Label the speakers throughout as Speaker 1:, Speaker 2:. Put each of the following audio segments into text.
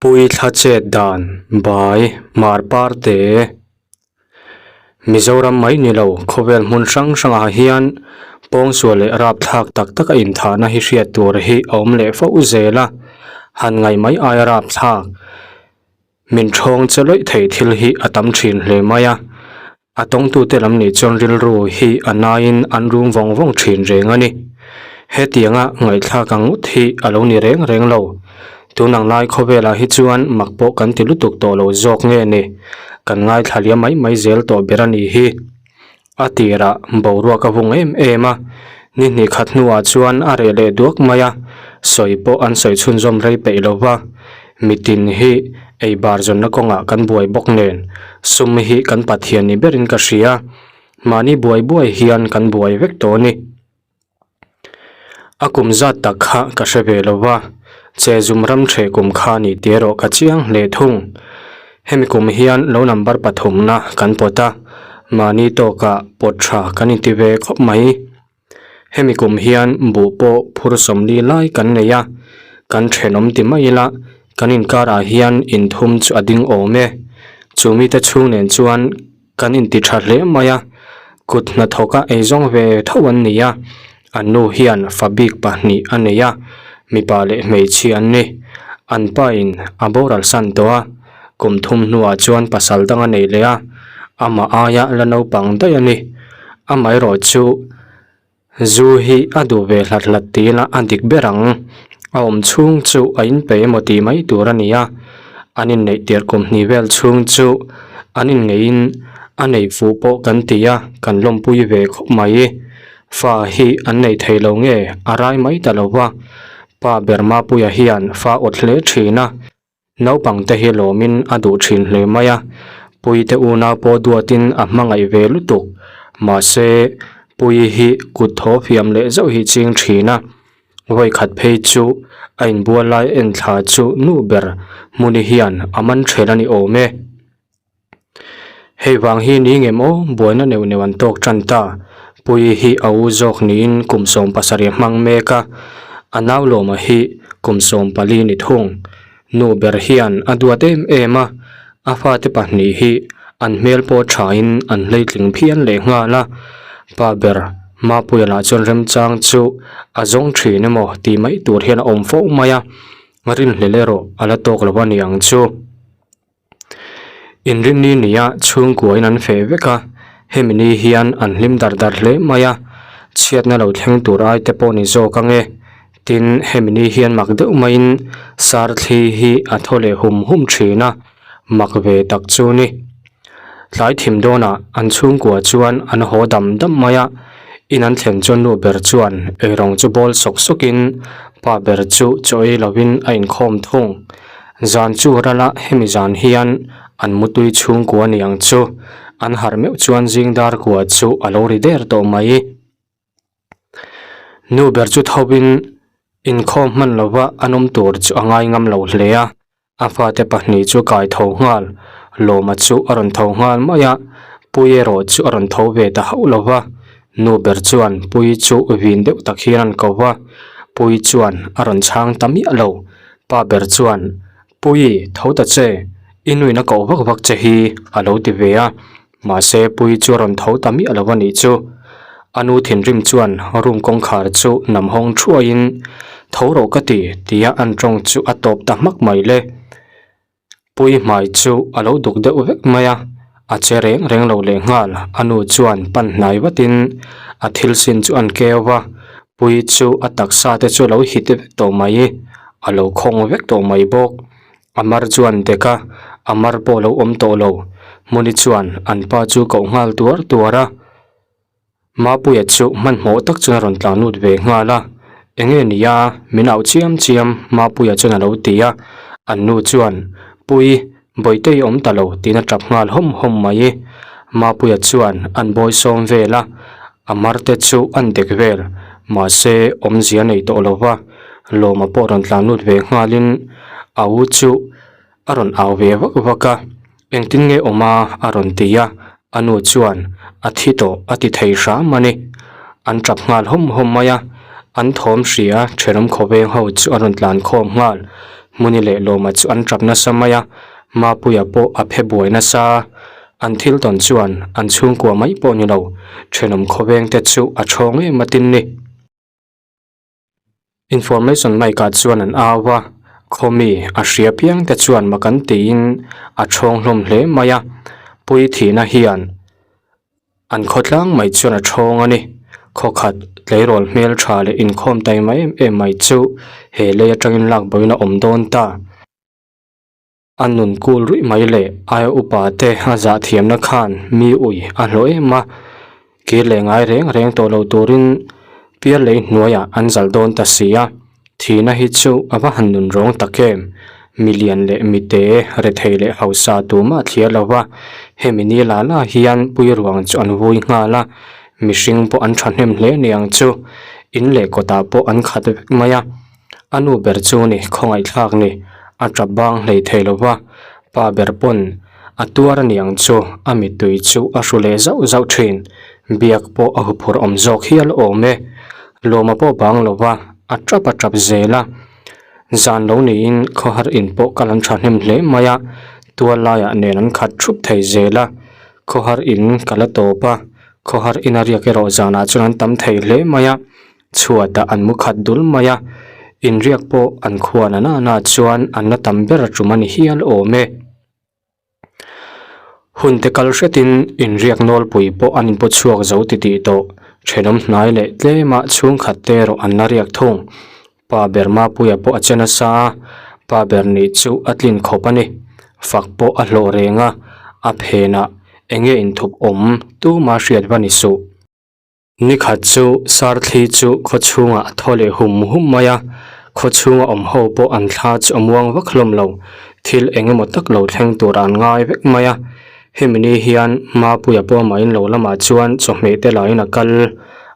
Speaker 1: Puithla chet dan bai mar parte Mizoram mai ni lo khawvel hmun hrang hrangah hian pawngsual leh rapthlak tak tak a inthahna hi hriat tur hi a awm leh fo zel a, han ngaih mai aia rapthlak min thawng che lawih thei thil hi a tam thin hle mai a. A tawngtute lam nih chuan rilru hi a naiin an rum vawng vawng thin reng a ni. Hetianga ngaihthlak ang ngawt hi a lo ni reng reng lo. Tun ang lai khawvelah hi chuan mak pawh kan ti lutuk tawh lo zawk nge ni? Kan ngaithla liam mai mai zel tawh ber a nih hi. A tirah boruak a vung em em a, ni hnih khat hnuah chuan a reh leh duak mai a, sawi pawh an sawi chhunzawm rei peih lo va. Mitin hi ei bar zawnna kawngah kan buai bawk nen, sum hi kan Pathian ni berin ka hria. Mahni buai buai hian kan buai vek tawh a ni. A kum zat tak kha ka hre ve lo va, che zum ram ṭheh kum kha ni tih erawh ka chiang hle thung. Hemi kum hian lo number pathumna kan pawt a, mahni tawkah pawt ṭha kan inti ve khawp mai. Hemi kum hian buh pawh phur sawmli lai kan nei a, kan thenawm ti mai ila kan inkarah hian inthum chu a ding awm e. Chu mite chhung nen chuan kan inti tha hle mai a, kut hnathawka eizawng ve tho an ni a, an nu hian fa bik pahnih a nei a, mipa leh hmeichhia an ni. An pain a boral san tawh a, kum thum hnuah chuan pasal dang a nei leh a, amah aia la naupang daih a ni. Amaherawh chu zu hi a duh ve hlat hlat tih ila a dik ber ang. A awm chhung chu a inpeih emaw tih mai tur a ni a, an inneih tirh kum hnih vel chhung chu an inngeihin a nei fuh pawh kan ti a, kan lawmpui ve khawp mai. Fa hi an nei thei lo nge a rai mai ta lo va, pa ber Mapuia hian fa awt hle thin a. Naupang te hi lawmin a duh thin hle mai a, Puite unau pawh duatin a hmangaih ve lutuk. Mahse, Pui hi kut thaw fiam leh zauh hi ching thin a, vawikhat phei chu a inbual lai enthla chu nu ber Hmuni hian a man ṭhel a ni awm e. Hei vang hi ni ngem aw, buaina neuh neuh an tawk tan ta. Puii hi a u zawk niin kum 17 hmang mek a, a nau lawma hi kum 14 ni thung. Nu ber hian a duat em em a, a fate pahnih hi an hmel pawh thain an hleitling phian leh nghal a. Pa ber Mapuia lah chuan remchang chu a zawng thin emaw tih mai tur hian a awm fo mai a, rinhlelh erawh a la tawk lo a ni ang chu. Inrinni nia chhungkuain an feh vek a, hemi ni hian an hlim dar dar hle mai a, chhiatna lo thleng tur ai te pawh ni zawk ang e. Tin, hemi ni hian mak deuh maiin sarthli hi a thaw leh hum hum thin a, mak ve tak chu ni. Tlai thim dawnah an chhungkua chuan an haw dam dam mai a, in an thlen chuan nu ber chuan eirawng chu bawl sawk sawkin pa ber chu chaw ei lovin a inkhawm thung. Zan chu rala hemi zan hian an mutui chhungkua ni ang chu an harh meuh chuan zing dar kua chu a lo ri der tawh mai. Nu ber chu thovin inkhawm hman lova an awm tur chu a ngai ngam lo hle a, a fate pahnih chu kai tho nghal. Lawma chu a rawn tho nghal mai a, Pui erawh chu a rawn tho ve ta hauh lo va. Nu ber chuan Pui chu vin deuh tak hian an ko va, Pui chuan a rawn chhang ta miah lo. Pa ber chuan, Pui, tho ta che, i nuin a koh vak vak che hi, a lo ti ve a. Mahse, Pui chu a rawn tho ta miah lo a nih chu. A nu thinrim chuan room kawngkhar chu nam hawng thuaiin, Tho rawh ka ti, tia an tawng chu a tawp ta hmak mai le. Pui hmai chu a lo duk deuh vek mai a, a che reng reng lo leh nghal. A nu chuan pan hnai vatin a thil sin chu an keu va, Pui chu a taksa te chu a lo hit vek tawh mai, a lo khawng vek tawh mai bawk. A mar chuan dek a, a mar pawh a lo awm tawh lo. Hmuni chuan an pa chu koh nghal tuar tuar a. Mapuia chu hmanhmawh tak chuan a rawn tlan lut ve nghal a, Enge ni a, min auh chiam chiam Mapuia chuan a lo ti a, an nu chuan, Pui, Bawihte i awm ta lo tiin a tap nghal hawm hawm mai. Mapuia chuan an bawi sawm vel a, a mar te chu an dek vel, mahse awmzia nei tawh lo va, Lawma pawh rawn tlan lut ve nghalin a u chu a rawn au ve vak vak a, Engtin nge awm a? a rawn ti a, a nu chuan a thi tawh a ti thei hram a ni. An tap nghal hawm hawm mai a, an thawm hria thenawm khawveng ho chu a rawn tlan khawm nghal. Hmuni leh Lawma chu an tap nasa mai a, Mapuia pawh a phe buai nasa. An thil tawn chuan an chhungkua mai pawh ni lo, thenawm khawveng te chu a thawng em a tin ni. Information mic ah chuan an au a, khawmi a hria piang te chuan mak an tiin a thawng hlawm hle mai a, Pui thihna hian an khawtlang mai chuan a thawng a ni. Khawkhat tleirawl hmel tha leh inkhawm taima em em mai chu he lei atangin lak boin a awm dawn ta. A nun kul ruih mai leh aia upa te a zah thiamna khan mi ui a hlawh em a, kir leh ngai reng reng tawh lo turin pial lei hnuaiah an zal dawn ta si a, thihna hi chu a va han nun rawng tak em? Mi lian leh mi te, rethei leh hausa tumah thliar lo va, hemi ni la la hian pui ruang chu an vui nghal a, mihring pawh an thahnem hle niang chu, in leh kawtah pawh an khat vek mai a. A nu ber chu ni khawngaihthlak ni, a tap bang hlei thei lo va, pa ber pawn a tuar a niang chu a mittui chu a hru leh zauh zauh thin, biak pawh a huphurh awm zawk hial awm e. Lawma pawh bang lo va, a tap a tap zel a. Zan lo niin khawhar in pawh kal an thahnem hle mai a, tual laiah nen an khat thup thei zel a, khawhar in ka la tawp a, khawhar ina riak erawh zanah chuan an tam thei hle mai a. Chhuatah an mu khat dul mai a, inriak pawh an khuan a nana chuan an la tam ber a tum a ni hial awm e. Hun te kal hretin inriak nawlpui pawh an inpu chhuak zo titih tawh, thenawm hnai leh tlema chhungkhat te erawh an la riak thung. Pa ber Mapuia pawh a che nasa a, pa ber nih chu a tlin khawp a ni. Fak pawh a hlawh reng a, a phenah enge inthup awm tuma hriat va ni suh. Nikhat chu Sarthli chu khaw chhungah a thaw leh hum hum mai a, khaw chhunga awm ho pawh an thla chu a muang vak hlawm lo, thil eng emaw tak lo thleng tur an ngai vek mai a. Hemi ni hian Mapuia pawh amahin lo lamah chuan chawhmeh te lahin a kal,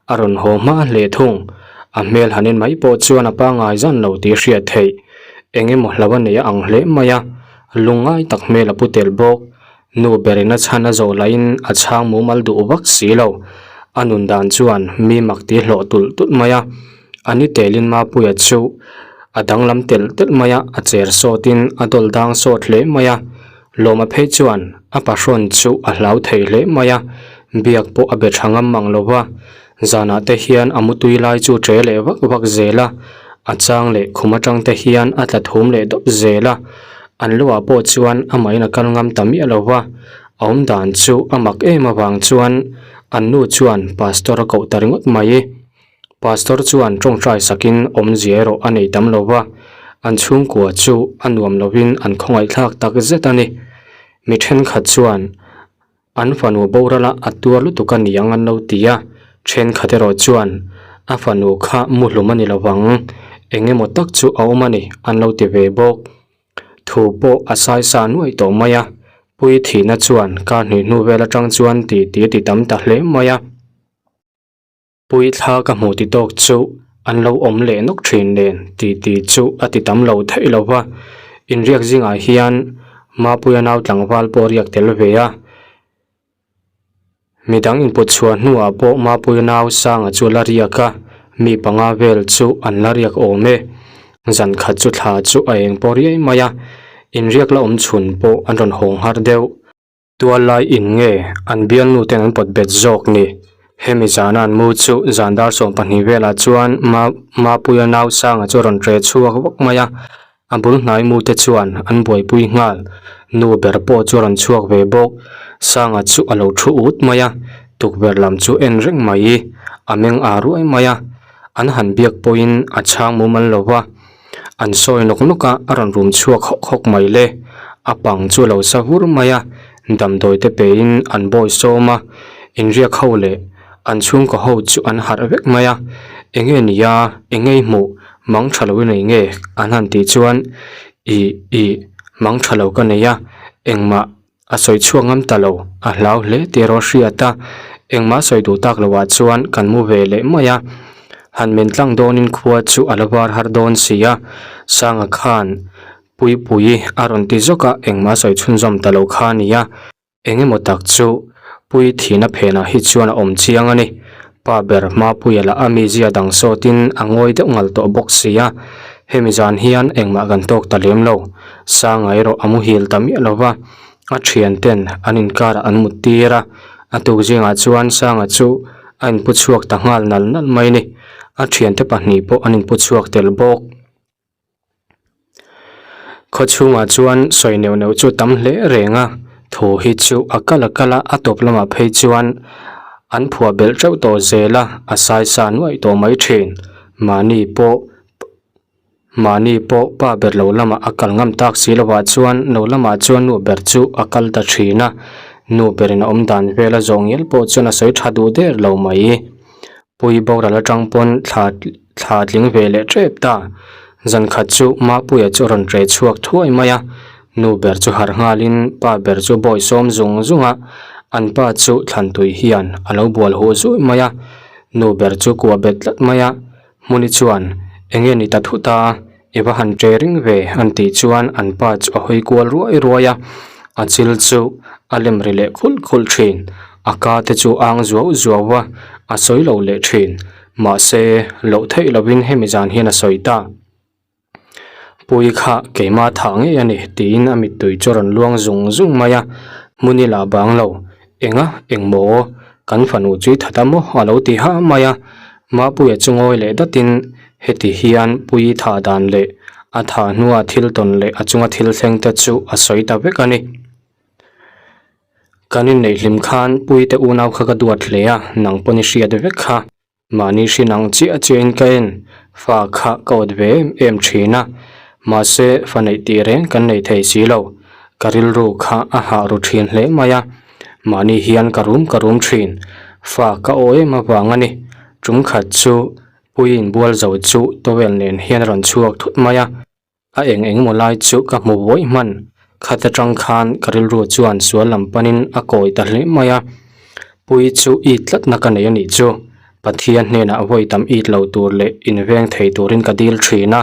Speaker 1: a rawn haw hma hle thung. A hmel han en mai pawh chuan a pangngai zan lo tih hriat theih. Eng emaw hlo a nei a ang hle mai a, lungngai tak hmel a pu tel bawk. Nu berin a chhan a zawh lahin a chhang mumal duh vak si lo. A nun dan chuan mi mak ti hlawh tulh tulh mai a. A ni telin Mapuia chu a danglam telh telh mai a, a cher sawtin a dawl dang sawt hle mai a. Lawma phei chuan a pahrawn chu a hlau thei hle mai a, biak pawh a be tha ngam mang lo va. Zanah te hian a mutui lai chu ṭe leh vak vak zel a, a chang leh khum atang te hian a tla thum leh dawp zel a. An luah pawh chuan amahin a kal ngam ta miah lo va, a awm dan chu a mak em avang chuan an nu chuan pastor a koh ta ringawt mai. Pastor chuan tawngtai sakin awmzia erawh a nei tam lo va, an chhungkua chu a nuam lovin an khawngaihthlak tak zet a ni. Mi thenkhat chuan An fanu borala a tuar lutuk a niang an lo ti a, thenkhat erawh chuan a fanu kha muhlum a ni lovang, eng emaw tak chu a awm a ni an lo ti ve bawk. Thu pawh a sai sa nuai tawh mai a, Pui thihna chuan kar hnih hnu vel atang chuan ti ti a ti tam ta hle mai a. Pui thla ka hmuh ti tawk chu an lo awm leh nawk thin nen ti ti chu a ti tam lo theih lo va, inriak zingah hian Mapuia nau tlangval pawh riak tel ve a, midang input chhuah hnuah pawh Mapuia nau Sanga chu la riak a, mi panga vel chu an la riak awm e. Zan khat chu thla chu a eng pawh riai mai a, inriak la awm chhun pawh an rawn hawng har deuh. Tual lai in nge an bialnu ten an pawt bet zawk ni? Hemi zana an mu chu zan dar 12 velah chuan Ma Mapuia nau Sanga chu a rawn ṭe chhuak vak mai a, a bul hnai mu te chuan an buaipui nghal. Nu ber pawh chu a rawn chhuak ve bawk. Sanga chu a lo thu ut mai a, tukverh lam chu en reng mai. A meng aa ruai mai a, an han biak pawhin a chhang mumal lo va. An sawi nawk nawk a, a rawn rum chhuak hawk hawk mai le. A pang chu a lo sa vur mai a, damdawi te pein an bawi sawm a, inriak ho leh an chhungkaw ho chu an harh vek mai a. Enge nia, enge i hmuh, mang tha lo i nei nge? An han tih chuan, Ih, ih, mang tha lo ka nei a, engmah a sawi chhuak ngam ta lo, a hlau hle tih erawh a hriat a, engmah sawi duh tak loh ah chuan kan mu ve leh mai a, han men tlang dawnin khua chu a la var har dawn si a, Sanga khan Puipuii a rawn ti zawk a, engmah sawi chhunzawm ta lo kha a ni a, eng emaw tak chu Pui thihna phenah hi chuan a awm chiang a ni, pa ber Mapuia lah a mizia dang sawtin a ngawi deuh ngal tawh bawk si a. Hemi zan hian engmah kan tawk ta lem lo. Sanga erawh a muhil ta miah lo va, a thian ten an inkarah an mut tir a. A tuk zingah chuan Sanga chu a inpu chhuak ta nghal nal nal mai a ni. A thiante pahnih pawh an inpu chhuak tel bawk. Khaw chhungah chuan sawi neuh neuh chu tam hle reng a, thu hi chu a kal a kal a, a tawp lamah phei chuan an phuah belh teuh tawh zel a, a sai sa nuaih tawh mai thin. Mahni pawh mahni pawh pa ber lo lamah a kal ngam tak si lovah chuan lo lamah chuan nu ber chu a kal ta thin a, nu berin a awm dan vel a zawh ngial pawh chuan a sawi tha duh der lo mai. Pui boral atang pawn thla thla tling ve leh tep ta. Zan khat chu Mapuia chu a rawn ṭe chhuak thuai mai a, nu ber chu harh nghalin pa ber chu bawi sawm zung zung a, an pa chu thlan tui hian a lo bual huh zui mai a, nu ber chu kuah bet tlat mai a, Hmuni chuan enge ni ta thut a, I va han ṭe ring ve an tih chuan an pa chu a hawi kual ruai ruai a, a chil chu a lem ri leh khulh khulh ṭhin. A ka te chu a ang zuau zuau a, a sawi lo leh ṭhin. Mahse, loh theih lovin hemi zan hian a sawi ta. Pui kha keimah thah ngei a ni tiin a mittui chu a rawn luang zung zung mai a, hmun i lah bang lo. Enga, engmaw? Kan fanu chu i that a maw? a lo ti ha mai a. Mapuia chu ngawi leh datin heti hian Puii thah dan leh a thah hnua thil tawn leh a chunga thil thleng te chu a sawi ta vek a ni. Kan inneih hlim khan Puii te unau kha ka duat hle a, nang pawn i hriat vek kha. Mahni hrin ang chiah chiahin ka en, fa kha ka awt ve em em thin a, mahse fa neih tih reng kan nei thei si lo, ka rilru kha a hah ru thin hle mai a, mahni hian ka rum ka rum thin, fa ka aw em avang a ni, tum khat chu Puiin bual zo chu towel nen hian a rawn chhuak thut mai a. A eng eng maw lai chu ka hmu vawi hman. Khat atang khan ka rilru chuan sual lam panin a kawi ta hle mai a. Pui chu it tlatna ka nei a nih chu. Pathian hnenah vawi tam it lo tur leh inveng thei turin ka dil thin a.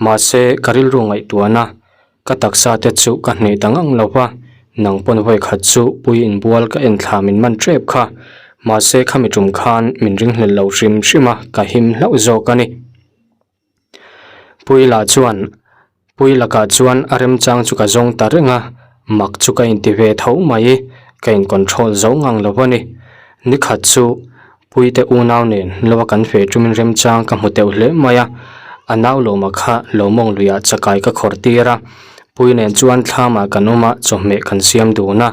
Speaker 1: Mahse ka rilru ngaihtuahna ka taksa te chu ka hneh ta ngang lo va. Nang pawn vawi khat chu pui inbual ka en thla min man tep kha. Mahse khami tum khan min ringhlel lo hrim hrim a, ka him hlauh zawk a ni. Pui lah chuan Pui lakah chuan a remchang chu ka zawng ta reng a, mak chu ka inti ve tho mai, ka in control zo ngang lo a ni. Nikhat chu Puite unau nen lo a kan feh tumin remchang ka hmu teuh hle mai a, a nau lawma kha lo mawng luiah chakai ka khawrh tir a, Pui nen chuan thlamah kan awm a, chawhmeh kan siam dun a.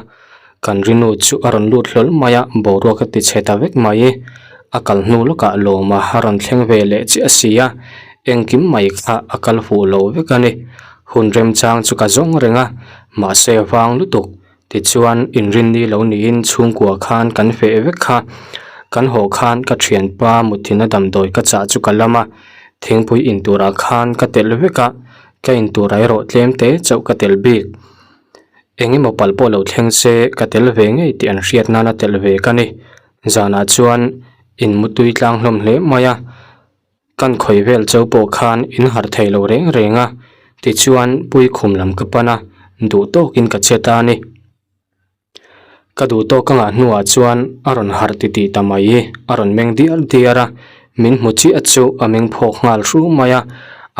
Speaker 1: Kan rinu chu a rawn lut hlawl mai a, boruak a ti chhe ta vek mai. A kal hnu lawkah lawma a rawn thleng ve leh chiah si a, engkim mai kha a kal fuh lo vek a ni. Hun remchang chu ka zawng reng a, mahse vang lutuk. Tichuan, inrinni lo niin chhungkua khan kan feh vek kha. Kan haw khan ka thianpa mutthina damdawi ka chah chu ka lam a, thingpui inturah khan ka telh vek a, ka inturah erawh tlem te chauh ka telh bik. Eng emaw palh pawh lo thleng se ka tel ve ngei tih an hriat nana tel ve ka ni. Zanah chuan in mutui tlang hlawm hle mai a, kan khawi vel cho pawh khan in harh thei lo reng reng a, tichuan Puikhum lam ka pan a, duh tawkin ka che ta a ni. Ka duh tawk ka ngah hnuah chuan a rawn harh ti tih ta mai, a rawn meng diar diar a, min hmu chiah chu a meng phawk nghal hru mai a,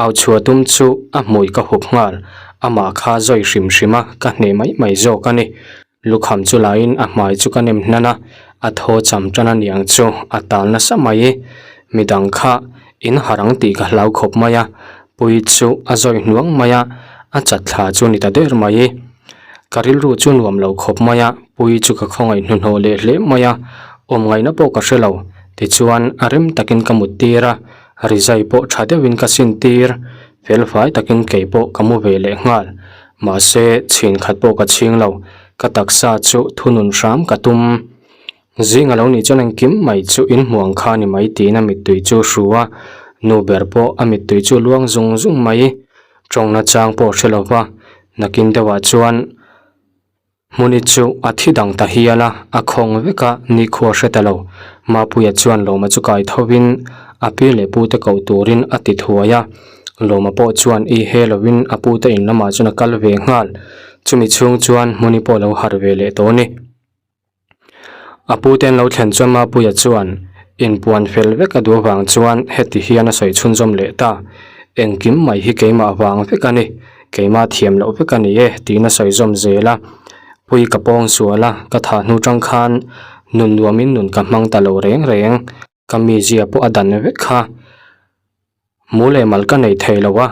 Speaker 1: au chhuah tum chu a hmui ka hup nghal, amah kha zawi hrim hrim a, ka hneh mai mai zawk a ni. Lukham chu laiin a hmai chu ka nem hnan a, a thaw cham tan a niang chu a tal nasa mai, midang kha in harh ang tih ka hlau khawp mai a, Puii chu a zawi hnuang mai a, a chat thla chu ni ta der mai. Ka rilru chu nuam lo khawp mai a, Puii chu ka khawngaih hnuhnawh leh hle mai a, awm ngaihna pawh ka hre lo. Tichuan, a rem takin ka mut tir a, rizai pawh tha deuhin ka sin tir, felfai takin kei pawh ka mu ve leh nghal. Mahse, chhin khat pawh ka chhing lo, ka taksa chu thunun hram ka tum. Zing a lo nih chuan engkim mai chu in hmu ang kha a ni mai tiin a mittui chu a hru a, nu ber pawh a mittui chu a luang zung zung mai. Tawngna chang pawh a hre lo va, nakin deuhah chuan Hmuni chu a thi dang ta hial a, a khawng vek a, nikhua a hre ta lo. Mapuia chuan Lawma chu kai thovin a pi leh pute koh turin a ti thuai a, Lawma pawh chuan i he lovin a pute in lamah chuan a kal ve nghal. Chumi chhung chuan Hmuni pawh a lo harh ve leh tawh a ni. A pute an lo thlen chuan Mapuia chuan inpuan fel vek a duh avang chuan heti hian a sawi chhunzawm leh ta. Engkim mai hi keimah vang vek a ni, keimah thiam loh vek a ni e tiin a sawi zawm zel a. Pui ka pawng sual a, ka thah hnu tang khan nun nuamin nun ka hmang ta lo reng reng, ka mizia pawh a dan vek kha. Mu leh mal ka nei thei lo a,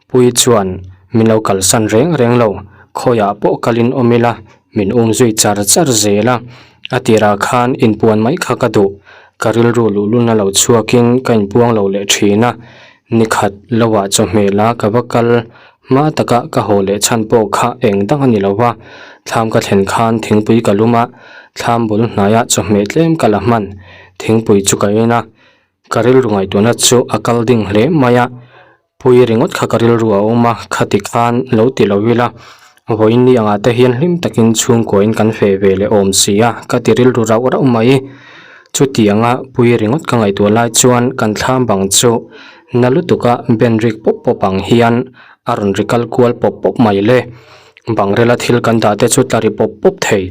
Speaker 1: Pui chuan min lo kalsan reng reng lo, khawiah pawh kalin awm ila min um zui char char zel a, a tirah khan inpuan mai kha ka duh, ka rilru luhlun a lo chhuakin ka inpuang lo leh thin a, nikhat loah chawhmeh la ka va kal hma taka ka haw leh chhan pawh kha eng dang a ni lo va, thlam ka thlen khan thingpui ka lum a, thlam bul hnaiah chawhmeh tlem ka la hman, thingpui chu ka en a. Ka rilru ngaihtuahna chu a kal ding hle mai a, pui ringawt kha ka rilru a awm a, khati khan lo ti lo ila, vawiin ni angah te hian hlim takin chhungkuain kan feh ve leh awm si a, ka ti rilru rauh rauh mai. Chutianga pui ringawt ka ngaihtuah lai chuan kan thlam bang chu na lutuka ben rik pawp pawp ang hian a rawn ri kal kual pawp pawp mai le. Bangrela thil kan dah te chu tla ri pawp pawp thei.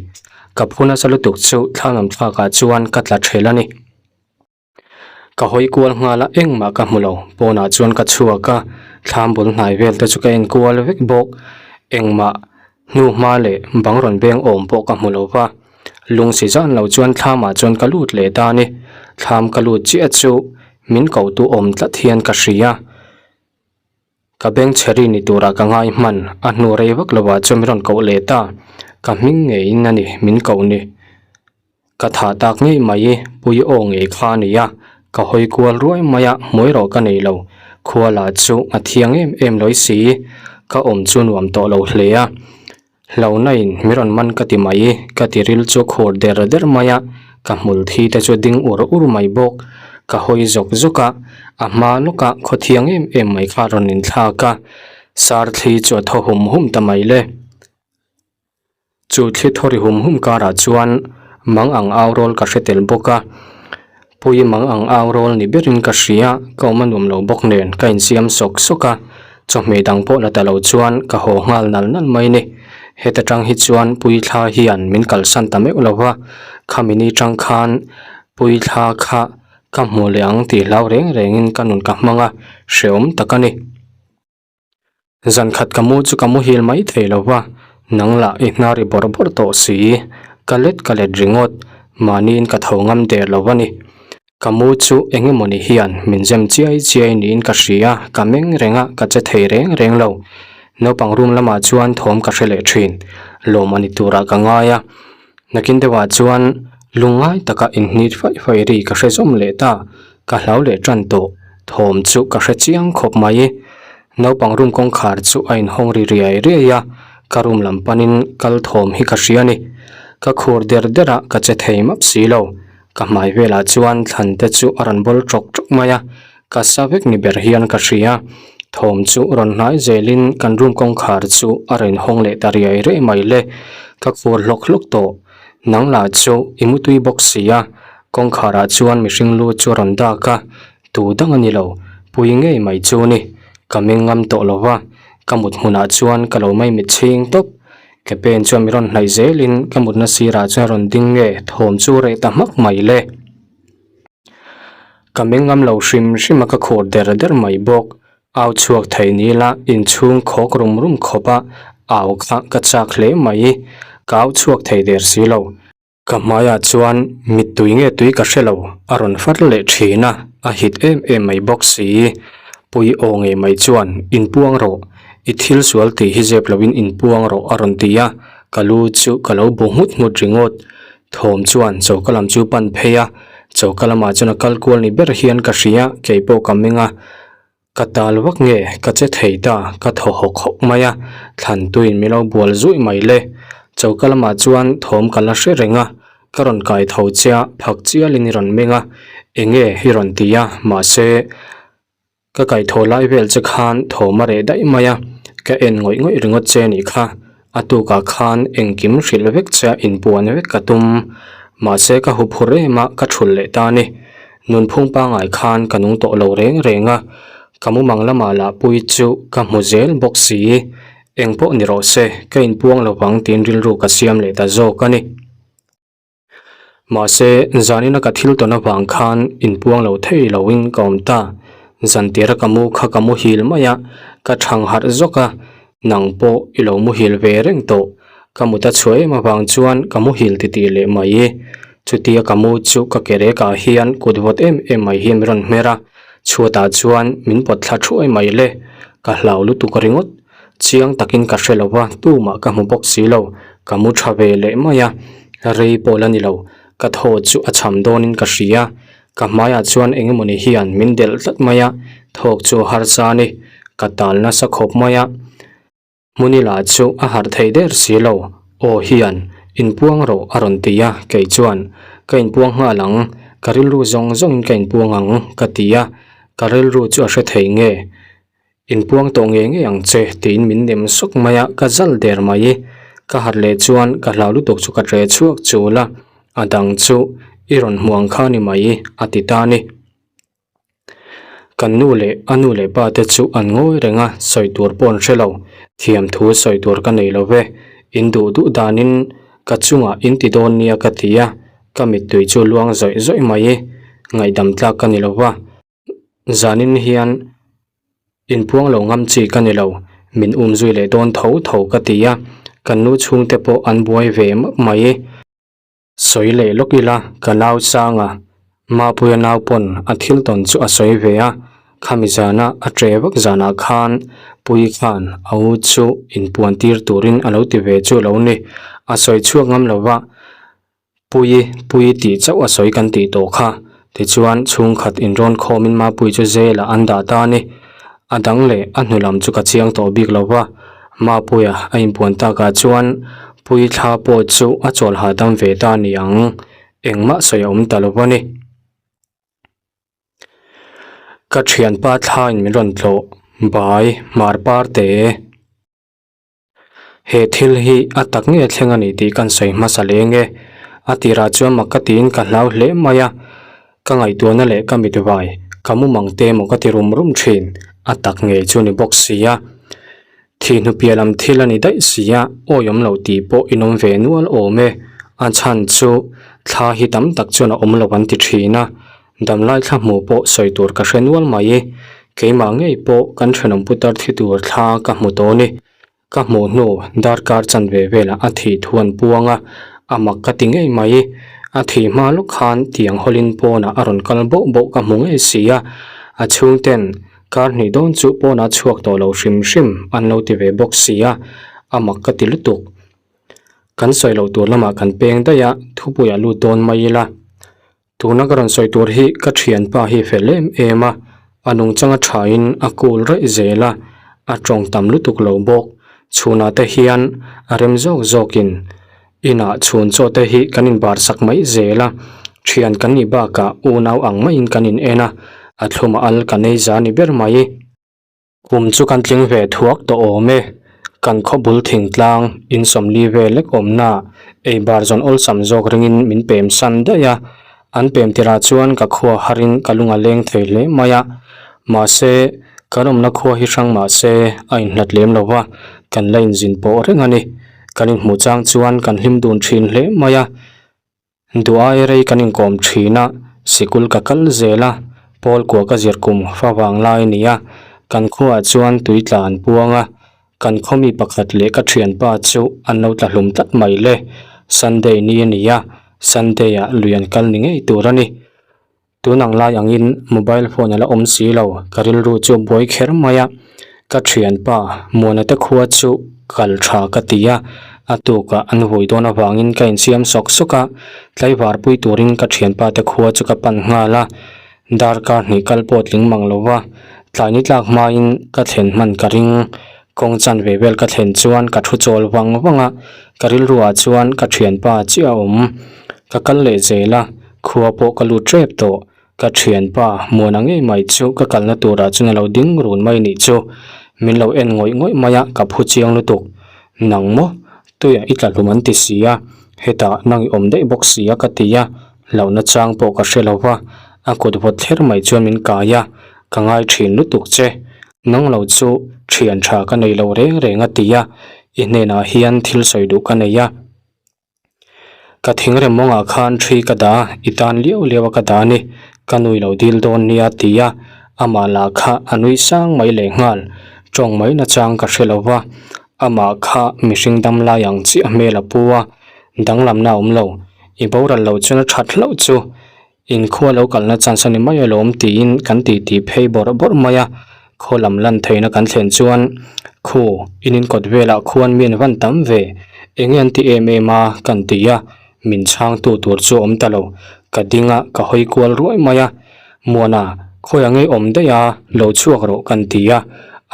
Speaker 1: Ka phu nasa lutuk chu thlam lam thlakah chuan ka tla ṭhel a ni. Ka hawi kual nghal a, engmah ka hmu lo. Pawnah chuan ka chhuak a, thlam bul hnai vel te chu ka en kual vek bawk. Engmah hnu hma leh bang rawn beng awm pawh ka hmu lo va. Lung si zan lo chuan thlamah chuan ka lut leh ta a ni. Thlam ka lut chiah chu min ko tu awm tlat hian ka hria. Ka beng chhe ri ni turah ka ngai hman, a hnu rei vak lovah chuan min rawn koh leh ta. Ka hming ngeiin a ni, min koh ni. Ka thah tak ngei mai i, pui aw ngei kha a ni a, ka hawi kual ruai mai a, hmuai rawh ka nei lo. Khua lah chu a thiang em em lawi si, ka awm chu nuam tawh lo hle a. Hlauhna in mi rawn man ka ti mai, ka ti ril chu khur der der mai a, ka hmul thi te chu ding ur ur mai bawk. Ka hawi zawk zawk a, a hma lawkah khaw thiang em em mai kha a rawn inthlak a, sar thli chu a thaw hum hum ta mai le. Chu thli thaw ri hum hum karah chuan mang ang au rawl ka hre tel bawk a, Pui mang ang au rawl ni berin ka hria, ka awm a nuam lo bawk nen ka insiam sawk sawk a, chawhmeh dang pawh la ta lo chuan ka haw nghal nal nal mai ni. Heta tang hi chuan Pui thla hian min kalsan ta meuh lo va, khami ni tang khan Pui thla kha ka hmu leh ang tih hlau reng rengin ka nun ka hmang a, hrehawm tak a ni. Zan khat ka mu chu ka muhil mai thei lo va, nang lah i hnar i bawrh bawrh tawh si, ka let ka let ringawt, mahniin ka tho ngam der lo a ni. Ka mu chu eng emawni hian min zem chiai chiai niin ka hria, ka meng reng a, ka che thei reng reng lo. Naupang room lamah chuan thawm ka hre leh thin, lawm a ni turah ka ngai a. Nakin deuhah chuan lungngai taka inhnit faih faih ri ka hre zawm leh ta, ka hlau leh tan tawh, thawm chu ka hre chiang khawp mai. Naupang room kawngkhar chu a inhawng ri riai riai a, ka room lam panin kal thawm hi ka hria a ni. Ka khur der der a, ka che thei map si lo. Ka hmai velah chuan thlan te chu a rawn bawl ṭawk ṭawk mai a, ka sa vek ni ber hian ka hria. Thawm chu rawn hnai zelin kan room kawngkhar chu a rawn hawng leh ta riai riai mai le. Ka khur hlawk hlawk tawh. Nang lah chu i mutui bawk si a, kawngkharah chuan mihring lu chu a rawn dak a, tu dang a ni lo, pui ngei mai chu ni. Ka meng ngam tawh lo va, ka mut hmunah chuan ka lo mai mit chhing tawp. Ke pen chuan mi rawn hnaih zelin ka mutna sirah chuan a rawn ding nge thawm chu reh ta hmak mai le. Ka meng ngam lo hrim hrim a ka khur der der mai bawk. Au chhuak thei ni la inchhung khawk rum rum khawp a au kha ka chak hle mai. Ka au chhuak thei der si lo. Ka hmaiah chuan mittui nge tui ka hre lo, a rawn far leh thin a, a hit em em mai bawk si. Pui aw ngei mai chuan, Inpuang rawh, i thil sual tih hi zep loin inpuang rawh a rawn ti a, ka lu chu ka lo bu nghut nghut ringawt. Thawm chuan choka lam chu pan phei a, choka lamah chuan a kal kual ni ber hian ka hria, keipawh ka meng a. Ka tal vak nge ka che thei ta, ka thaw hawk hawk mai a, thlan tuin min lo bual zuih mai le. Choka lamah chuan thawm ka la hre reng a, ka rawn kai tho che a, phak chialin i rawn meng a, enge i rawn ti a, mahse ka kai thaw lai vel che khan thawm a reh daih mai a, ka en ngawih ngawih ringawt che nih kha, a tukah khan engkim hrilh vek che a inpuan vek ka tum, mahse ka huphurh em a, ka thulh leh ta a ni. Nunphung pangngai khan ka nung tawh lo reng reng a, ka mumang lamah lah pui chu ka hmu zel bawk si. Eng pawh ni rawh se, ka inpuang lo vang tiin rilru ka siam leh ta zawk a ni. Mahse, zanina ka thil tawn avang khan inpuang lo thei loin ka awm ta. Zantira ka mu kha ka muhil mai a, ka thang harh zawk a, nang pawh i lo muhil ve reng tawh. Ka mut a chhuah em avang chuan ka muhil titih leh mai. Chutia ka mu chu ka ke rekah hian kut vawt em em mai hi min rawn hmer a, chhuatah chuan min pawt thla thuai mai le. Ka hlau lutuk ringawt. Chiang takin ka hre lo va, tumah ka hmu bawk si lo. Ka mu tha ve leh mai a, rei pawh la ni lo. Ka thaw chu a cham dawnin ka hria. Ka hmaiah chuan eng emawni hian min delh tlat mai a, thawk chu a harsa a ni. Ka tal nasa khawp mai a, Hmuni lah chu a harh thei der si lo. Aw hian, inpuang rawh a rawn ti a, kei chuan, Ka inpuang nghal ang, ka rilru zawng zawngin ka inpuang ang, ka ti a, ka rilru chu a hre thei nge? Inpuang tawh ngei ngei ang che tiin min nem sawk mai a, ka zal der mai. Ka harh leh chuan ka hlau lutuk chu ka ṭe chhuak chul a, a dang chu i rawn hmu ang kha ni mai a ti ta a ni. Kan nu leh a nu leh pa te chu an ngawi reng a, sawi tur pawh an hre lo. Thiam thu sawi tur ka nei lo ve, in duh duh danin ka chungah in ti dawn nia ka ti a, ka mittui chu luang zawih zawih mai. Ngaihdam tlak ka ni lo va. Zanin hian inpuang lo ngam chi ka ni lo, min um zui leh dawn tho tho ka ti a, kan nu chhungte pawh an buai ve map mai. Sawi leh lawk ila ka nau changa Mapuia nau pawn a thil tawn chu a sawi ve a, khami zana a ṭe vak zanah khan Pui khan a u chu inpuan tir turin a lo ti ve chu a lo ni, a sawi chhuak ngam lo va. Pui, Pui tih chauh a sawi kan tih tawh kha. Tichuan, chhungkhat inrawn khawmin Mapui chu zelah an dah ta a ni. A dang leh a hnu lam chu ka chiang tawh bik lo va. Mapuia a inpuan takah chuan Pui thla pawh chu a chawl hahdam ve ta a ni ang. Engmah sawi a awm ta lo va ni. Ka thianpa thlain min rawn tlawh, Bai, Hmarpar te. He thil hi a tak nge thleng a ni tih kan sawi hmasa leng e. A tirah chuan mak ka tiin ka hlau hle mai a, ka ngaihtuahna leh ka mit vai, ka mumang te emaw ka ti rum rum thin, a tak ngei chu ni bawk si a. Thihnu piah lam thil a ni daih si a, awi awm lo tih pawh in awm ve nual awm e. A chhan chu thla hi tam tak chuan a awm lo an ti thin a, damlai thla hmuh pawh sawi tur ka hre nual mai. Keimah ngei pawh kan thenawm putar thi tur thla ka hmu tawh a ni. Ka hmuh hnu darkar chanve velah a thih thu an puang a, a mak ka ti ngei mai. A thih hma lawk khan tiang hawlin pawnah a rawn kal boh boh ka hmu ngei si a, a chhungten kar hnih dawn chu pawnah chhuak tawh lo hrim hrim an lo ti ve bawk si a, a mak ka ti lutuk. Kan sawi loh tur lamah kan peng daih a, thupuiah lut dawn mai ila. Tuna ka rawn sawi tur hi ka thianpa hi fel em em a, a nungchang a thain a cool raih zel a, a tawng tam lutuk lo bawk. Chhunah te hian a rem zawk zawkin inah chhun chaw te hi kan inbar sak mai zel a, thian kan nih bakah unau ang maiin kan in en a, a thlum a al kan ei za ni ber mai. Kum chu kan tling ve thuak tawh awm e. Kan khaw bul thingtlang in sawmli vel lek awmna ei bar zawn awlsam zawk ringin min pem san daih a. An pem tirah chuan ka khua harin ka lung a leng thei hle mai a. Mahse, kan awmna khua hi hrang mahse a inhlat lem lo va, kan la inzin pawh reng a ni. Kan inhmuh chang chuan kan hlim dun thin hle mai a. Duai rei kan inkawm thin a, sikul ka kal zel a, Paul kua ka zir kum fa vang lai a ni a, kan khuaah chuan tui tla an puang a, kan khaw mi pakhat leh ka thianpa chu an lo tla hlum tlat mai le, Sunday ni a ni a, Sunday ah lui an kal ni ngei tur a ni. Tun ang lai angin mobile phone a la awm si lo, ka rilru chu buai kher mai a, ka thianpa Muana te khua chu kal tha ka ti a, a tukah an vui dawn avangin ka insiam sawk sawk a, tlaivar pui turin ka thianpa te khua chu ka pan nghal a, darkar hnih kal pawh tling mang lo va, tlai ni tlak hmain ka thlen hman ka ring, kawng chanve vel ka thlen chuan ka thu chawl vang vang a, ka rilruah chuan ka thianpa chiah a awm, ka kal leh zel a. Khua pawh ka lut tep tawh, ka thianpa Muana ngei mai chu ka kalna turah chuan a lo ding run mai nih chu. Min lo en ngawih ngawih mai a, ka phu chiang lutuk. Nang maw? Tuiah i tla hlum an ti si a, hetah nang i awm daih bawk si a ka ti a, hlauhna chang pawh ka hre lo va, a kut vawt thler mai chuan min kai a, ka ngai thin lutuk che. Nang lo chu thian tha ka nei lo reng reng a ti a, i hnenah hian thil sawi duh ka nei a. Ka thingrem mawngah khan ṭhi ka dah a, i tan liau liau a ka dah a ni, ka nui lo dil dawn nia ti a, Amah lah kha a nui sang mai lehnghal, tawng mai nachang ka hre lo va, amah kha mihring dam lai ang chiah hmel a pu a, danglamna a awm lo, i boral loh chuan a that hlauh chu inkhua lo kalna chance a ni mai alawm tiin kan titi phei bawrh bawrh mai a, khaw lam lan theihna kan thlen chuan khu in inkawt velah khuan mi an van tam ve, enge an ti em em a kan ti a, min chhangtu tur chu a awm ta lo, ka ding a ka hawi kual ruai mai a. Muana, khawi ang ei awm daih a, lo chhuak rawh kan ti a,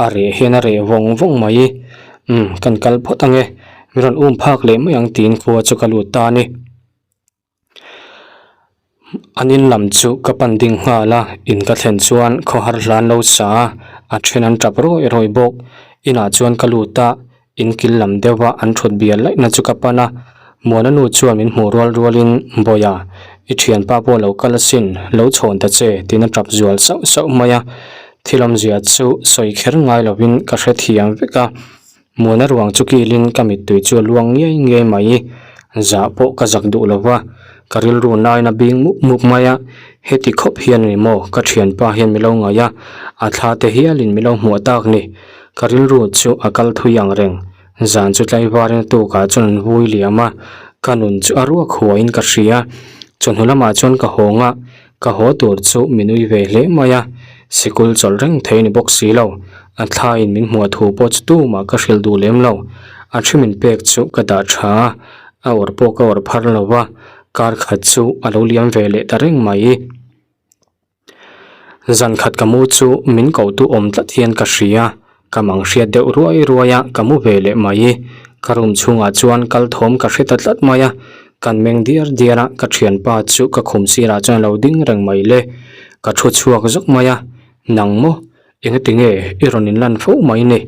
Speaker 1: a reh hian a reh vawng vawng mai. Umm, kan kal phawt ang e, min rawn um phak leh mai ang tiin khua chu ka lut ta a ni. An in lam chu ka pan ding nghal a, in ka thlen chuan khawhar hlan lo sa a, a then an tap rawi rawi bawk. Inah chuan ka lut a, In kil lam deuha an thut bial laihna chu ka pan a, Muana nu chuan min hmuh rual rualin, Bawiha, i thianpa pawh lo kal asin, lo chhawn ta che, tiin a tap zual sauh sauh mai a. Thil awmzia chu sawi kher ngai lovin ka hrethiam vek a, Muana ruang chu kilin ka mittui chu a luang ngiai ngiai mai. Zah pawh ka zak duh lo va, ka rilru nain a bing mup mup mai a, heti khawp hian a ni maw, ka thianpa hian mi lo ngaih a, a thla te hialin mi lo hmuh tak ni. Ka rilru chu a kal thui ang reng. Zan chu tlaivarin a tukah chuan an vui liam a, ka nun chu a ruak huaiin ka hria. Chawhnu lamah chuan ka hawng a, ka haw tur chu min ui ve hle mai a, sikul chawlh reng thei a ni bawk si lo. A thlaiin min hmuh thu pawh chu tumah ka hrilh duh lem lo. A thi min pek chu ka dah tha a, a awrh pawh ka awrh phar lo va, kar khat chu a lo liam ve leh ta reng mai. Zan khat ka mu chu min koh tu awm tlat hian ka hria, ka mang hriat deuh ruai ruai a, ka mu ve leh mai. Ka room chhungah chuan kal thawm ka hre ta tlat mai a, kan meng diar diar a, ka thianpa chu ka khum sirah chuan a lo ding reng mai le. Ka thu chhuak zawk mai a, nang maw Engati nge i rawn inlan fo mai ni?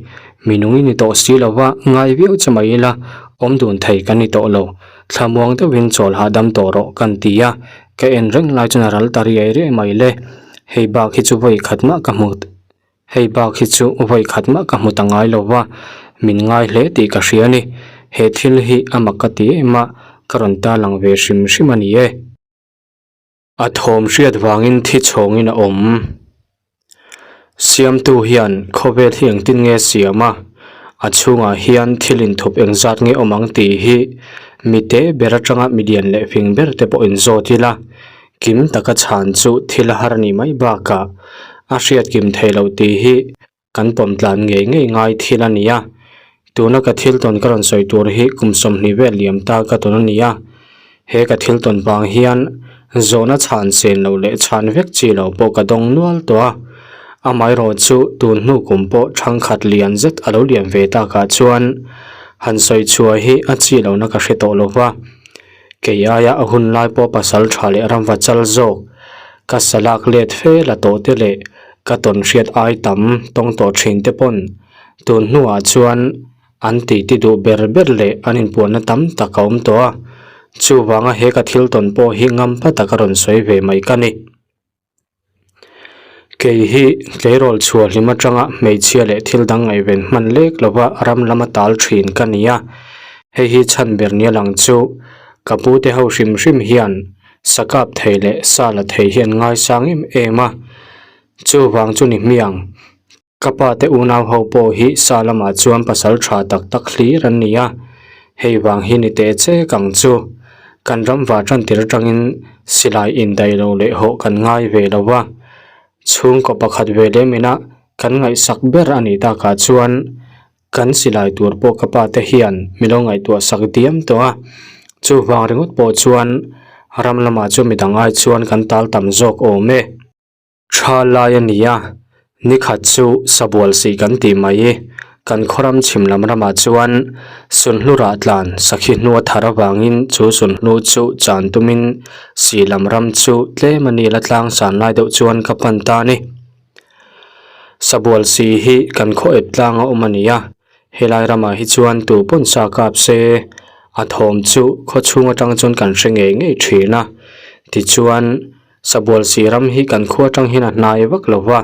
Speaker 1: Mi nung i ni tawh si lo va, ngai viau che mai ila, awm dun thei kan ni tawh lo. Thlamuang deuhin chawl hahdam tawh rawh kan ti a, ka en reng lai chuan a ral ta riai riai mai le. Hei bak hi chu vawi khat mah ka hmu hei bak hi chu vawi khat mah ka hmu ta ngai lo va, min ngai hle tih ka hria a ni. He thil hi a mak ka ti em a, ka rawn tarlang ve hrim hrim a ni e. A thawm hriat vangin thi chhawngin a awm. Siamtu hian khawvel hi engtin nge siam a, a chhungah hian thil inthup engzat nge awm ang tih hi mi te ber atanga mi lian leh fing ber te pawh inzawt ila, kim taka chhan chu thil a har a nih mai bakah a hriat kim theih loh tih hi Kan pawm tlan ngei ngei ngai thil a ni a, tuna ka thil tawn ka rawn sawi tur hi kum 20 vel liam ta ka tawn a ni a, he ka thil tawn vang hian zawhna chhan sen loh leh chhan vek chi loh pawh ka dawng nual tawh a, amaherawh chu tun hnu kum pawh thangkhat lian zet a lo lian ve takah chuan han sawi chhuah hi a chi lohna ka hre tawh lo va. Kei aia a hun lai pawh pasal tha leh ramva chal zawk, ka salak let fe la tawh te leh ka tawn hriat ai tam tawng tawh thin te pawn tun hnuah chuan an tih ti duh ber ber leh an inpuanna tam tak a awm tawh a, chuvanga he ka thil tawn pawh hi ngampa taka rawn sawi ve mai ka ni. Kei hi tleirawl chhuah hlim atanga hmeichhia leh thil dang ngaihven hman lek lova ram lama tal thin ka ni a, hei hi chhan ber nia lang chu ka pu te ho hrim hrim hian sa kap thei leh sa la thei hi an ngaisang em em a, chuvang chu ni hmiang. Ka pa te unau ho pawh hi sa lamah chuan pasal tha tak tak hlir an ni a, hei vang hi ni teh che kang chu. Kan ram va tan tir atangin silai indaih lo leh hawh kan ngai ve lo va, chhungkaw pakhat ve lem ina kan ngaihsak ber a nih takah chuan kan silai tur pawh ka pa te hian mi lo ngaihtuah sak diam tawh a, chuvang ringawt pawh chuan ram lamah chu midang ai chuan kan tal tam zawk awm e. Tha lai a ni a, nikhat chu sabual sih kan tih mai i, kan khawram chhim lam ramah chuan sunhlu rah tlan sakhi hnu a thar avangin chu sunhlu chu chan tumin sih lam ram chu tlem a ni la tlang san lai deuh chuan ka pan ta a ni. Sabual sih hi kan khaw ep tlang a awm a ni a, helai ramah hi chuan tu pawn sa kap se a thawm chu khaw chhung atang chuan kan hre ngei ngei thin a, tichuan Sabual sih ram hi kan khua atang hian a hnai vak lo va,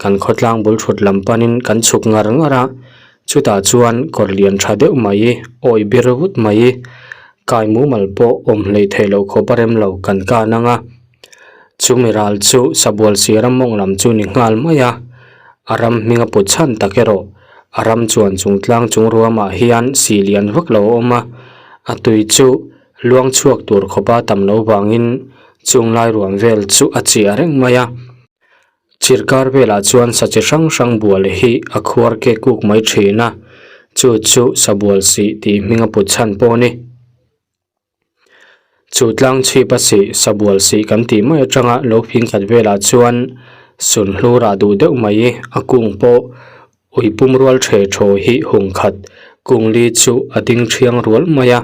Speaker 1: kan khawtlang bul thut lam panin kan chhuk ngar ngar a, chutah chuan kawr lian tha deuh mai, awi bir vut mai, kai mumal pawh awm hleih theih loh khawp a rem lo kan kan ang a. Chumi ral chu Sabual si ram mawng lam chu ni nghal mai a, a ram hming a put chhan tak erawh a ram chuan chung tlang chung ruamah hian si lian vak lo a awm a, a tui chu luang chhuak tur khawpa tam lo vangin chung lai ruam vel chu a chiah reng mai a. Chirkar velah chuan sa chi hrang hrang bual hi a khuar ke kuk mai thin a, chu chu sabual sih tih hming a put chhan pawh a ni. Chu tlang chhip a sih sabual sih kan tih mai atanga lo phing khat velah chuan sunhlu rah duh deuh mai a kung pawh ui pum rual the thaw hi hung khat kung li chu a ding thiang rual mai a,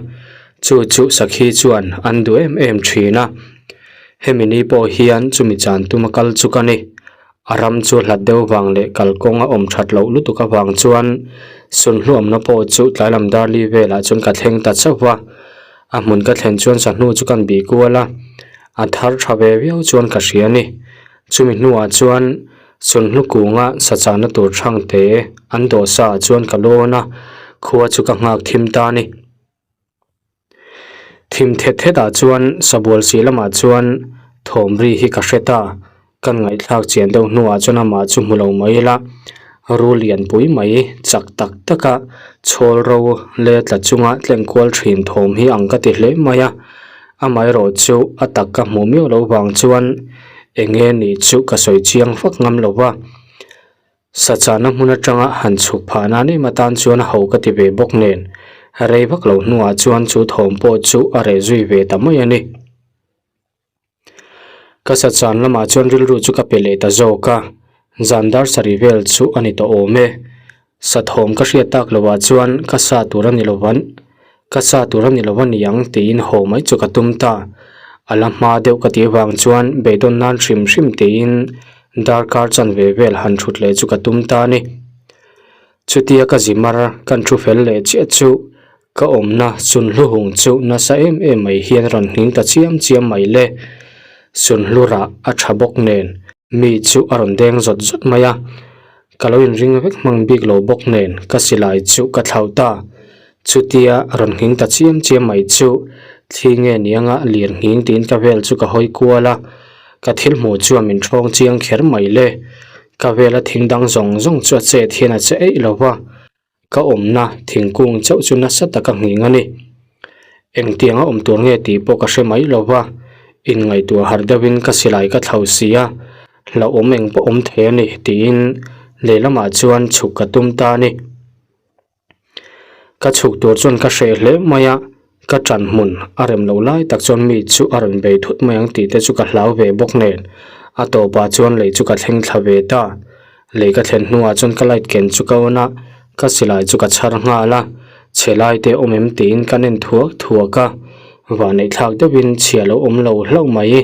Speaker 1: chu chu sakhi chuan an duh em em thin a. Hemi ni pawh hian chumi chan tuma kal chu ka ni. A ram chu hlat deuh vang leh kalkawng a awm that loh lutuk avang chuan sunhluamna pawh chu tlailam darli velah chuan ka thleng ta chauh va. A hmun ka thlen chuan sahnu chu kan bih kual a, a thar tha ve viau chuan ka hria a ni. Chumi hnuah chuan sunhlu kunga sachahna tur thangte an dawhsa ah chuan ka lawn a, khua chu ka nghak thim ta a ni. Thim thet thet ah chuan sabual sih lamah chuan thawm ri hi ka hre ta, kan ngaihthlak chian deuh hnuah chuan amah chu hmu lo mai ila, rul lianpui mai chak tak tak a chhawl ro leh tla chunga tleng kual thin thawm hi ang ka ti hle mai a, amaherawh chu a tak ka hmuh miau loh vang chuan eng nge nih chu ka sawi chiang vak ngam lo va. Sachana hmun atanga han chhuk phah nan em atan chuan a ho ka ti ve bawk nen, rei vak lo hnuah chuan chu thawm pawh chu a reh zui ve ta mai a ni. Ka sachan lamah chuan rilru chu ka pe leh ta zawk a, zan dar sarih vel chu a ni tawh awm e. Sa thawm ka hriat tak lovah chuan ka sa tur a ni lovanh, ka sa tur a ni lo a ni ang tiin haw mai chu ka tum ta. A la hma deuh ka tih avang chuan beidawn nan hrim hrim tiin darkar chanve vel han thut leh chu ka tum ta a ni. Chutia ka zi mar kan thu fel leh chiah chu ka awmna sunhluhung chu nasa em em mai hian rawn nghing ta chiam chiam mai le. Sunhlu rah a tha bawk nen mi chu a rawn deng zawt zawt mai a. Ka lo inring vek hmang bik lo bawk nen ka silai chu ka thlauh ta. Chutia rawn nghing ta chiam chiam mai chu thli nge nianga lir nghing tiin ka vel chu ka hawi kual a, ka thil hmuh chuan min thawng chiang kher mai le. Ka vela thing dang zawng zawng chu a chet hian a che eih lo va, ka awmna thingkung chauh chu nasa taka nghing a ni. Engtianga awm tur nge tih pawh ka hre mai lo va, inngaihtuah harh deuhin ka silai ka thlauh si a, hlauhawm eng pawh awm thei a ni tiin lehlamah chuan chhuk ka tum ta a ni. Ka chhuk tur chuan ka hreh hle mai a, ka ṭan hmun a rem loh lai tak chuan mi chu a rawn bei thut mai ang tih te chu ka hlau ve bawk nen a tawpah chuan lei chu ka thleng thla ve ta. Lei ka thlen hnuah chuan ka light ken chu ka on a, ka silai chu ka chhar nghal a, chhe lai te awm em tiin ka nen thuak thuak a, vahneih thlak deuhin chhia lo awm lo hlauh mai.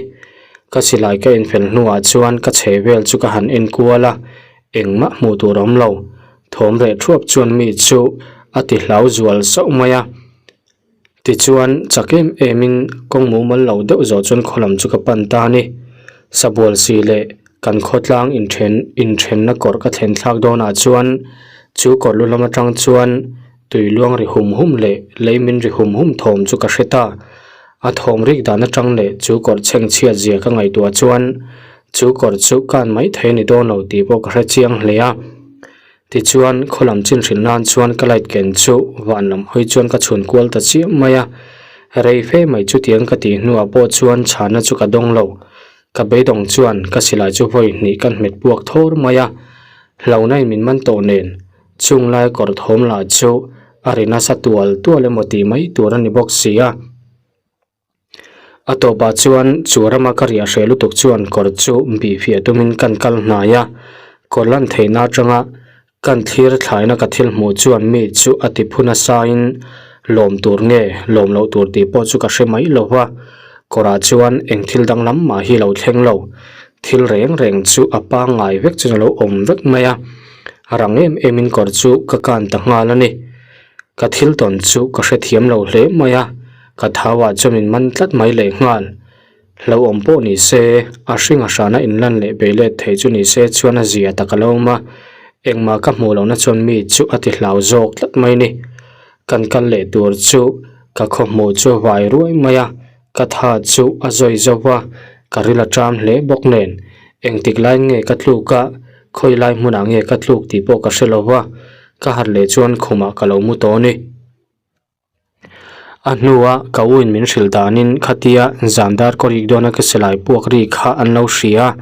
Speaker 1: Ka silai ka enfel hnuah chuan ka chhe vel chu ka han en kual a, engmah hmuh tur a awm lo. Thawm reh thuap chuan mi chu a ti hlau zual sauh mai a. Tichuan, chak em emin kawng mumal lo deuh zawh chuan khaw lam chu ka pan ta a ni. Sabual si leh kan khawtlang inthen inthenna kawrh ka thlen thlak dawnah chuan chu kawrh lu lam atang chuan tui luang ri hum hum leh lei min ri hum hum thawm chu ka hre ta. A thawm rik dan atang leh chu kawrh chhengchhiat zia ka ngaihtuah chuan chu kawrh chu kan mai thei a ni dawn lo tih pawh ka hre chiang hle a. Tichuan, khaw lam chin hrilh nan chuan ka light ken chu van lam hawi chuan ka chhun kual ta chiam mai a. Rei fe mai chutiang ka tih hnuah pawh chuan chhana chu ka dawng lo. Ka beidawng chuan ka silai chu vawi hnih ka hmet puak thawr mai a. Hlauhna in min man tawh nen, chung lai kawr thawm lah chu a ri nasa tual tual emaw tih mai tur a ni bawk si a. A tawpah chuan chu rama ka riah hreh lutuk chuan kawr chu bih fiah tumin kan kal hnai a, kawr lan theihna atanga kan thlir thlaina ka thil hmuh chuan mi chu a ti phu nasain lawm tur nge lawm loh tur tih pawh chu ka hre mai lo va, kawrah chuan eng thil danglam mah hi lo thleng lo, thil reng reng chu a pangngai vek chuan a lo awm vek mai a, rang em emin kawr chu ka kan ta nghal a ni. Ka thil tawn chu ka hrethiam lo hle mai a, ka thauah chuan min man tlat mai leh nghal. Hlauhawm pawh ni se, a hring a hrana inlan leh bei let thei chu ni se chuan a zia tak a lo awm a, engmah ka hmuh lohna chuan mi chu a ti hlau zawk tlat mai ni. Kan kal leh tur chu ka khawhmuh chu a vai ruai mai a, ka tha chu a zawi zo va. Ka ril a ṭam hle bawk nen, engtik laiin nge ka tluk a, khawi lai hmunah nge ka tluk tih pawh ka hre lo va, ka harh leh chuan khumah ka lo mu tawh a ni. A hnua ka u in min hrilh danin khatia zan dar kaw rik dawna ka silai puak ri kha an lo hria a,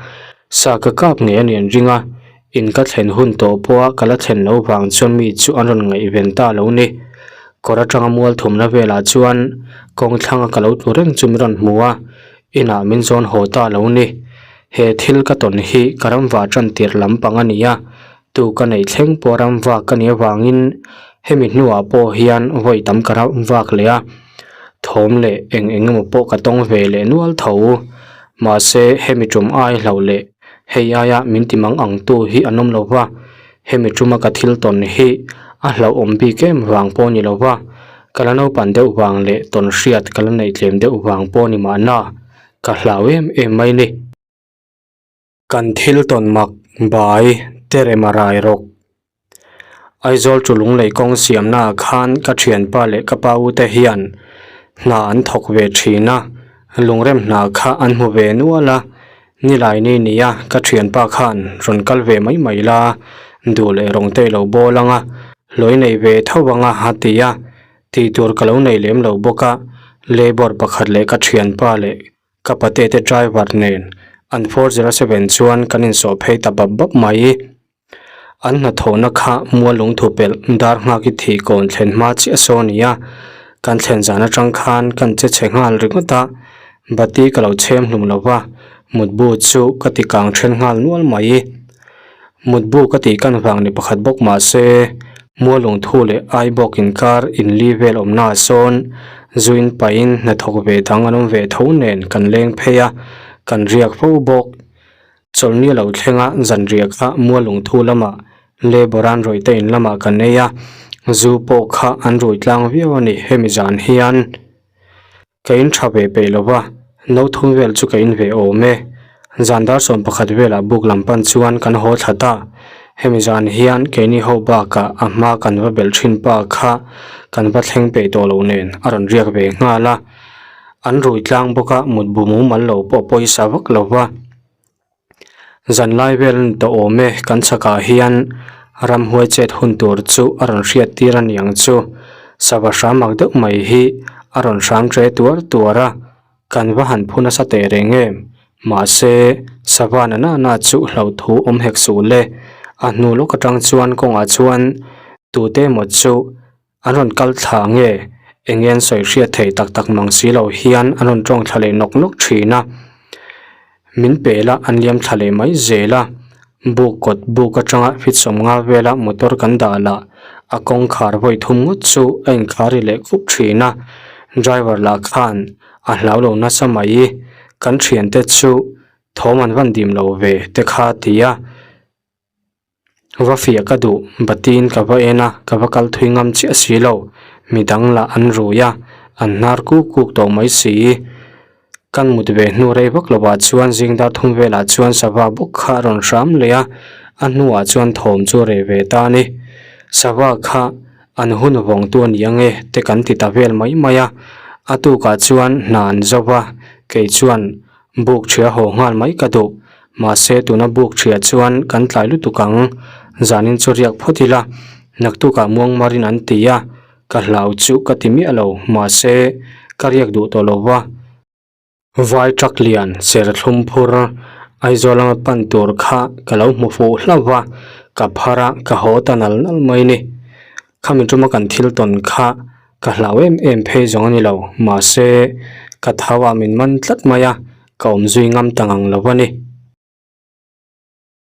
Speaker 1: sa ka kap ngei a ni an ring a, in ka thlen hun tawh pawha ka la thlen loh vang chuan mi chu an rawn ngaihven ta lo ni. Kawr atanga mual thumna velah chuan kawng thlanga ka lo tlu reng chu min rawn hmu a, inah min zawn haw ta lo ni. He thil ka tawn hi ka ramva tan tirh lampang a ni a, Tu ka neih thleng pawh ram vak ka nih avangin hemi hnuah pawh hian vawi tam ka ram vak leh a, thawm leh eng eng emaw pawh ka tawng ve leh nual tho. Mahse hemi tum ai hlauh leh hei aia min ti mang ang tu hi an awm lo va, hemi tuma ka thil tawn hi a hlauhawm bik em vang pawh ni lo va, ka la naupan deuh vang leh tawn hriat ka la neih tlem deuh vang pawh ni mahna ka hlau em em mai ni. Kan thil tawn mak bai terem a rai rawk. Aizawl chu lunglei kawng siamna ah khan ka thianpa leh ka pa u te hian hna an thawk ve thin a, lungrem hna kha an hmu ve nual a, nilai ni nia ka thianpa khan rawn kal ve mai mai la, duh leh rawng te ilo bawl ang a, hlawi nei ve tho ang a a ti a, tih tur ka lo nei lem lo bawk a, labour pakhat leh ka thianpa leh Ka pate te driver nen an 407 chuan kan insawh phei ta bap bap mai. An hnathawhna kha mual lungthu pelh dar nghak i thih kawn thlen hma chiah saw a ni a, kan thlen zan atang khan kan che chhe nghal ringawt a, bati ka lo chhem hlum lo va, mutbu chu ka ti kang then nghal nual mai. Mutbu ka tih kan vang ni pakhat bawk mah se, Mual lungthu leh Aibawk inkar inli vel awmna ah sawn zuin pahin hnathawk ve dang an awm ve tho nen kan leng phei a, kan riak fo bawk. Chawlhni a lo thleng a, zanriah kha Mual lungthu lamah Labour an rawih te in lamah kan ei a, zu pawh kha an rui tlang viau a ni hemi zan hian. Ka in tha ve peih lo va, no thum vel chu ka in ve awm e. Zan dar 11 velah buk lam pan chuan kan haw thla ta. Hemi zan hian keini ho bakah a hma kan va belh thin pa kha kan va thleng peih tawh lo nen a rawn riak ve nghal a. An rui tlang bawk a mutbu mumal lo pawh pawisa vak lo va. Zanlai vel a ni tawh awm e, kan chhakah hian ramhuai chet hun tur chu a rawn hriat tir a niang chu. Sava hram ak deuh mai hi a rawn hram tre tuar tuar a, kan va han phu nasa teh reng em. Mahse, sava na na na chu hlauh thu awm hek suh le. A hnu lawk atang chuan kawngah chuan tute emaw chu An rawn kal thla nge? Eng en sawi hriat thei tak tak mang si lo hian an rawn tawng thla leh nawk nawk thin a. Min pel a, an liam thla leh mai zel a. Buk kawt buk atanga fit 50 vela motor kan dah lah a kawngkhar vawi thum ngawt chu a inkhar ri leh khup thin a. Driver lah khan a hlau lo nasa mai. Kan thiante chu thawm an van dim lo ve te kha ti a. Va fiah ka duh, batin ka va en a, ka va kal thui ngam chiah si lo. Midang lah an rui a, an hnar kuk kuk tawh mai si. Kan mut ve hnu rei vak lovah chuan zing dar thum velah chuan sava bawk kha a rawn hram leh a, a hnuah chuan thawm chu a reh ve ta a ni. Sava kha an hun vawngtu a ni ang e te kan ti ta vel mai mai a, a tukah chuan hna an zo va, kei chuan Buk ṭhia haw nghal mai ka duh. Mahse tuna buk ṭhia chuan kan tlai lutuk ang. Zanin chu riak phawt ila, naktukah muangmarin an ti a, ka hlau chu ka ti miah lo. Mahse ka riak duh tawh lo va. Vai truck lian serthlum phur Aizawl lama pan tur kha ka lo hmu fuh hlauh va, ka phar a, ka haw ta nal nal mai ni. Khami tuma kan thil tawn kha ka hlau em em phei zawng a ni lo, mahse ka thau ah min man tlat mai a, ka awm zui ngam ta ngang lo a ni.